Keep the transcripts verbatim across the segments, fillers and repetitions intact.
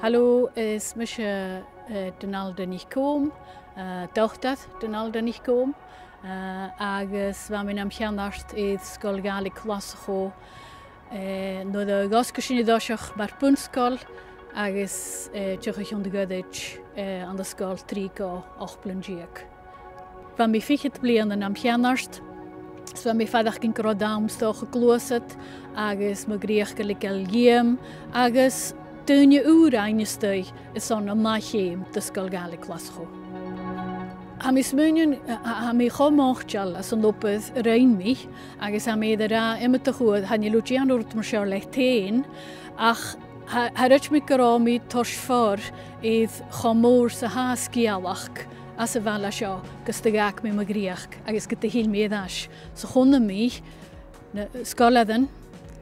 Halò, is mise, eh, Donalda NicComham, eh, Dotair Donalda NicComham, eh, agus bha mi nam cheannard air Sgoil Ghàidhlig Ghlaschu, eh, nuair a dh'fhosgail sinn an toiseach mar bhun-sgoil agus, eh, tro chionn ghoirid, eh, ann an sgoil trì gu ochd bliadhna deug. Bha mi fichead bliadhna nam cheannard, is bha mi a' faireachdainn gun robh an t-àm 's dòcha gluasad agus mo dhreuchd a leigeil dhìom agus daoine ùra fhaighinn a-staigh airson an ath cheum de Sgoil Ghàidhlig Ghlaschu. Tha mi a' smaoineachadh, tha, tha mi cho moiteil às an obair a rinn mi, agus tha mi air a ràdh iomadach uair, chan eil thu a' dèanamh rud mar seo leat fhèin, ach tha, tha e a' creidsinn gun robh mi toirt fodha air cho mòr 's a tha sgeulachd às a' bhaile seo gus an do dh'fhàg mi mo dhreuchd agus gun do thill mi air ais. 'S a chunna mi na sgoilearan,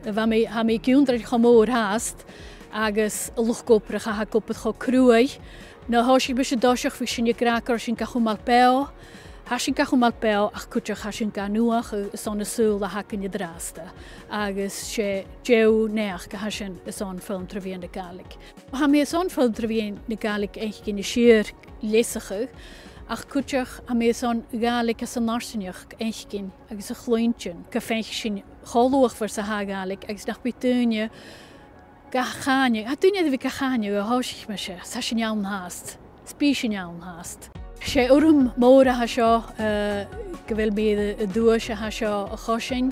a bha mi, tha mi ag ionndrainn cho mòr fhathast, agus an luchd-obrach a tha ag obair cho cruaidh. Nuair a thòisich mise an toiseach, bha sinn ag ràdh gun robh sinn ga chumail beò. Tha sinn ga chumail beò, ach cuideachd tha sinn ga nuadhachadh airson an saoghal a th' againn an-dràsta, agus 's e deagh naidheachd a tha sin airson foghlam tro mheadhan na Gàidhlig. Tha mi airson foghlam tro mheadhan na Gàidhlig fhaicinn as fheàrr leasachadh, ach cuideachd tha mi airson Gàidhlig às an fharsaingeachd fhaicinn agus a chluinntinn, gum faic sinn cho luachmhor 's a tha Gàidhlig agus nach bi daoine ga chàineadh, tha daoine air a bhith ga chàineadh bho thòisich mise, 's tha sinn ann fhathast. 'S bidh sinn ann fhathast. 'S e urram mòr a tha seo, eh, gu bheil mi air an duais a tha seo a choisinn.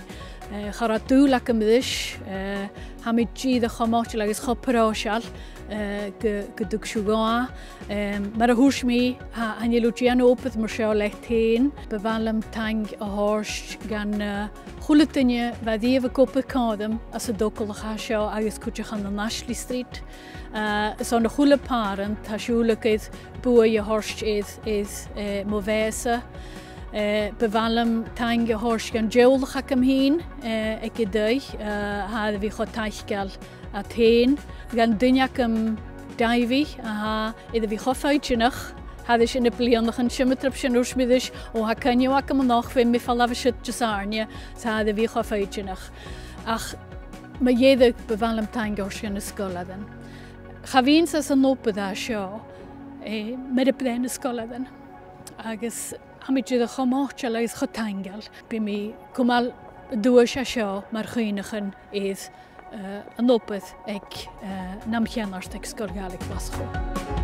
Eh, cha robh dùil agam ris, eh, tha mi dìreach cho moiteil agus cho pròiseil, eh, gu, gun tug sibh dhomh e. Em, mar a thuirt mi, tha, chan eil thu a' dèanamh obair mar seo leat fhèin. Bu mhath leam taing a thoirt dhan, eh, a h-uile duine a bha riamh ag obair còmhla rium anns an togalach a tha seo agus cuideachd ann an Ashley Street. Eh, 's ann a h-uile pàrant, tha sibh uile ag iarraidh buaidh a thoirt air, air, eh, mo bheatha-sa. Eh, bu mhath leam taing a thoirt dhan teaghlach agam fhìn, eh, aig an taigh, eh, tha e air a bhith cho taiceil iad fhèin. Dhan duine agam, Davy, a tha air a bhith cho foighidneach thairis air na bliadhnaichean, sin am triop sin a thuirt mi ris, o, tha coinneamh agam a-nochd, feumaidh mi falbh a siud Disathairne, 's tha e air a bhith cho foighidneach. Ach mu dheireadh, bu mhath leam taing a thoirt dha na sgoilearan. Cha bhithinn-sa san obair a tha seo, eh, mura b' e na sgoilearan. Agus tha mi dìreach cho moiteil agus cho taingeil. Bidh mi a' cumail an duais a tha seo mar chuimhneachan air, eh, an obair aig, eh, nam cheannard aig Sgoil Ghàidhlig Ghlaschu.